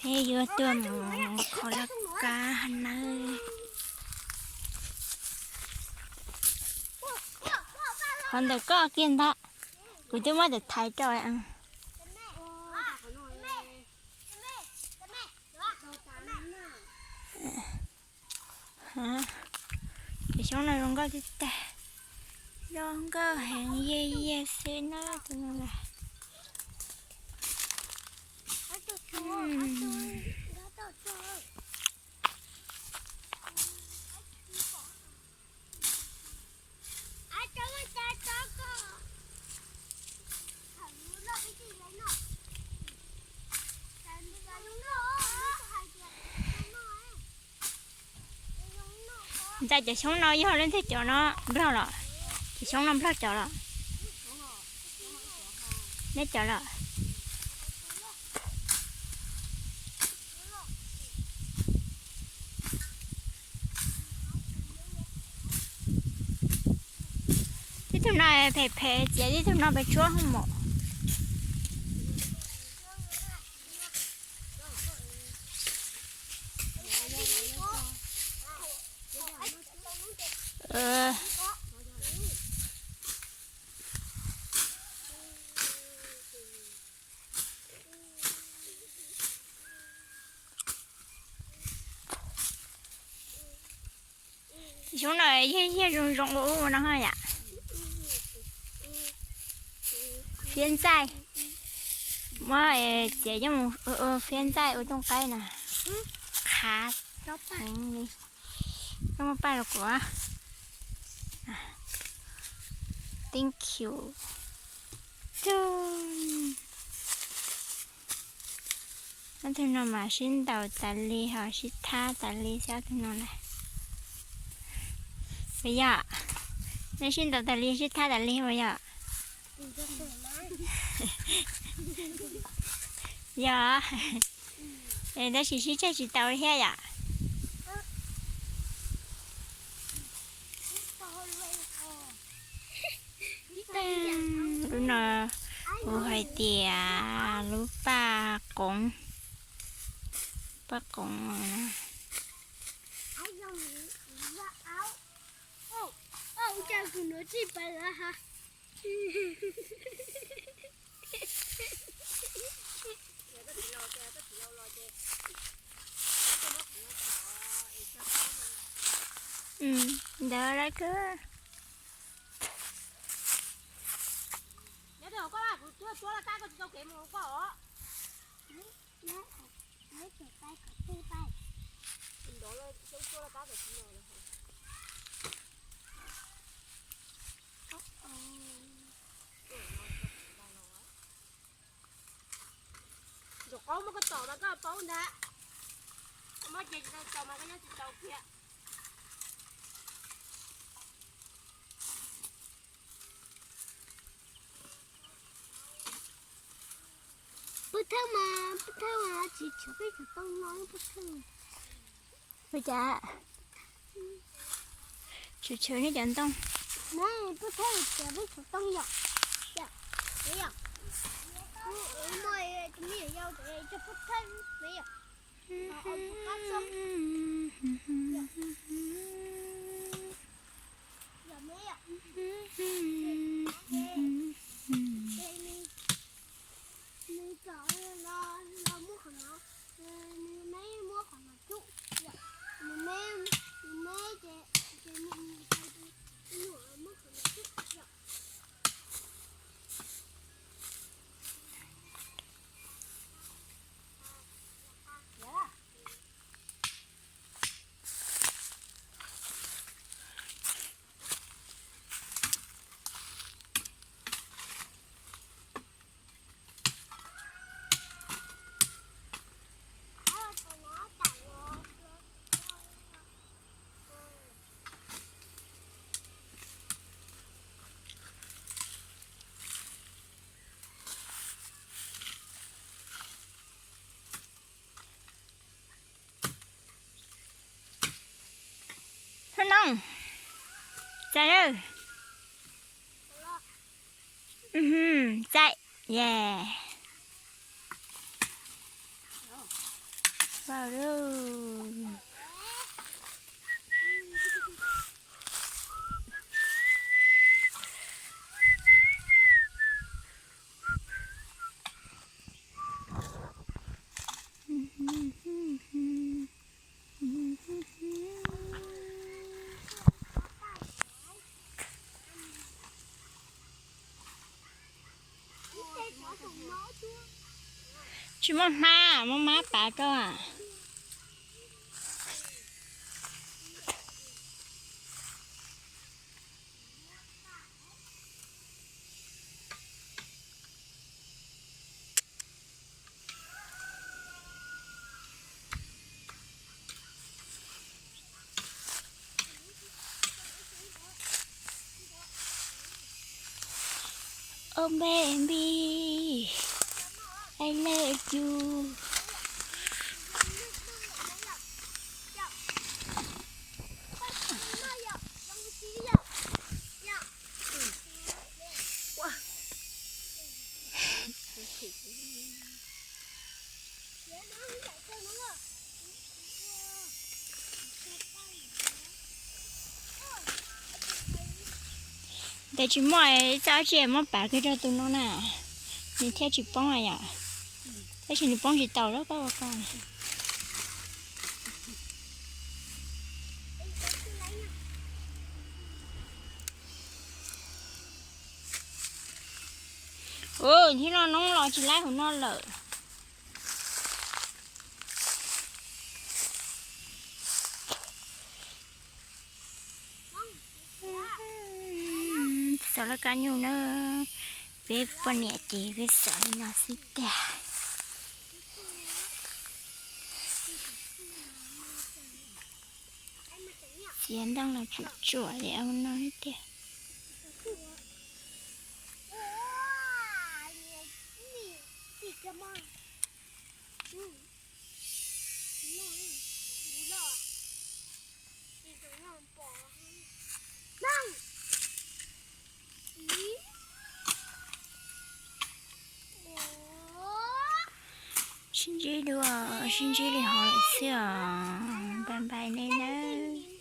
Es yuav tuaj mus kho laj kab nawb. Qhov ntawm koj kiag ntag, kuv twb muab tais thaiv rau. Cov xyoob no zoo nkauj tiag tiag, zoo nkauj heev, yiag yiag xwb na tus no na. Ntxhais, cov xyoob no yog leej twg cov no nplog los? Cov xyoob no nplog cov los? Neb cov los? Tib tug no phem phem, txiav tib tug no pes tshuab hoob mom. Xyoob no yog yog zoo zoo ua ua no yom. Phiab ntxaij, muab txiav coj mus ua phiab ntxaij ua tooj qaib na. Qhav heev li. Koj muab paj rau kuv. Thank you. Ob tug no mas sib ntaus tas li ho sib thab tas li xwb ob tug no na. Puas yog? Nej sib ntaus tas li sib thab tas li puas yog? Yog, tab sis sib tseg tsis tau li thiab yom. Lub no kuv hais tias lub paj qoov, paj qoov. Ntawd lawm koj. Ntxuam qaub muab koj tom mas koj paub ntag. Koj muab ces tsis tau tom mas koj nyob tsis tau kiag. Pub thawj mas, pub thawj mas tsis tshuav peb xyuam tooj no pub thawj. Ua cas? Tshwm tshwm nej cov ntoo. Pub thawj tsis tshuav peb xyuam tooj yom. Nws txawm los muab qhov no, nws me muab qhov no cub, nws me, nws me ces, ces nws, nws muab qhov no cub yom. Hab noog, txais lawm. Txais, yeah. Wow, tsis muaj hmab, muab hmab pav rau. Oh baby, I love you. Ntawd tsis muaj, txoj dab tsi muab pav kiag rau tus no na, nws thiaj tsis poob yom. Tab sis nws poob tsis tau lawm, koj ua ko. Ua, hnub no noob los tsis laib hauv no lawm. Xav laj kab nyuj na, peb poj niam ces peb xav li no xwb tiag. Txiav ntoo los tsuam tsuam li no xwb tiag. Sib ntsib dua, sib ntsib li hov lawm xwb os. Bye bye nej nawb.